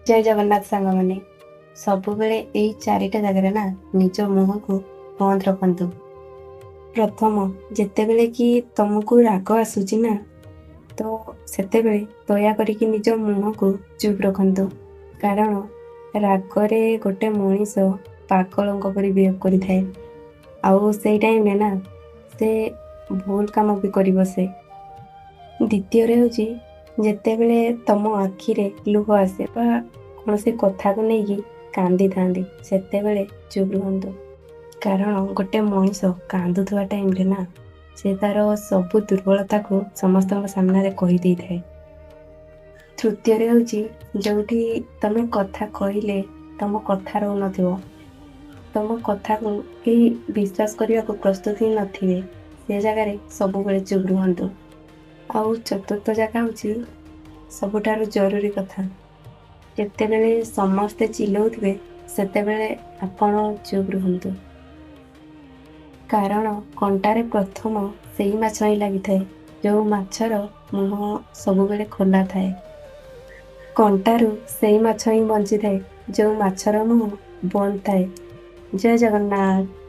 ଜୟ ଜଗନ୍ନାଥ ସାଙ୍ଗମାନେ। ସବୁବେଳେ ଏଇ ଚାରିଟା ଜାଗାରେ ନା ନିଜ ମୁହଁକୁ ବନ୍ଦ ରଖନ୍ତୁ। ପ୍ରଥମ, ଯେତେବେଳେ କି ତମକୁ ରାଗ ଆସୁଛି ନା, ତ ସେତେବେଳେ ଦୟା କରିକି ନିଜ ମୁହଁକୁ ଚୁପ୍ ରଖନ୍ତୁ। କାରଣ ରାଗରେ ଗୋଟେ ମଣିଷ ପାଗଳଙ୍କ ପରି ବିହେଭ୍ କରିଥାଏ, ଆଉ ସେଇ ଟାଇମ୍ରେ ନା ସେ ଭୁଲ କାମ ବି କରିବ ସେ। ଦ୍ୱିତୀୟରେ ହେଉଛି, ଯେତେବେଳେ ତମ ଆଖିରେ ଲୁହ ଆସେ ବା କୌଣସି କଥାକୁ ନେଇକି କାନ୍ଦିଥାନ୍ତି, ସେତେବେଳେ ଚୁପ୍ ରୁହନ୍ତୁ। କାରଣ ଗୋଟେ ମଣିଷ କାନ୍ଦୁଥିବା ଟାଇମ୍ରେ ନା ସେ ତାର ସବୁ ଦୁର୍ବଳତାକୁ ସମସ୍ତଙ୍କ ସାମ୍ନାରେ କହିଦେଇଥାଏ। ତୃତୀୟରେ ହେଉଛି, ଯେଉଁଠି ତମେ କଥା କହିଲେ ତମ କଥା ରହୁନଥିବ, ତମ କଥାକୁ କେହି ବିଶ୍ୱାସ କରିବାକୁ ପ୍ରସ୍ତୁତ ହିଁ ନଥିବେ, ସେ ଜାଗାରେ ସବୁବେଳେ ଚୁପ୍ ରୁହନ୍ତୁ। ଆଉ ଚତୁର୍ଥ ଜାଗା ହେଉଛି ସବୁଠାରୁ ଜରୁରୀ କଥା, ଯେତେବେଳେ ସମସ୍ତେ ଚିଲଉଥିବେ ସେତେବେଳେ ଆପଣ ଚୁପ୍ ରୁହନ୍ତୁ। କାରଣ କଣ୍ଟାରେ ପ୍ରଥମ ସେଇ ମାଛ ହିଁ ଲାଗିଥାଏ ଯେଉଁ ମାଛର ମୁହଁ ସବୁବେଳେ ଖୋଲା ଥାଏ। କଣ୍ଟାରୁ ସେଇ ମାଛ ହିଁ ବଞ୍ଚିଥାଏ ଯେଉଁ ମାଛର ମୁହଁ ବନ୍ଦ ଥାଏ। ଜୟ ଜଗନ୍ନାଥ।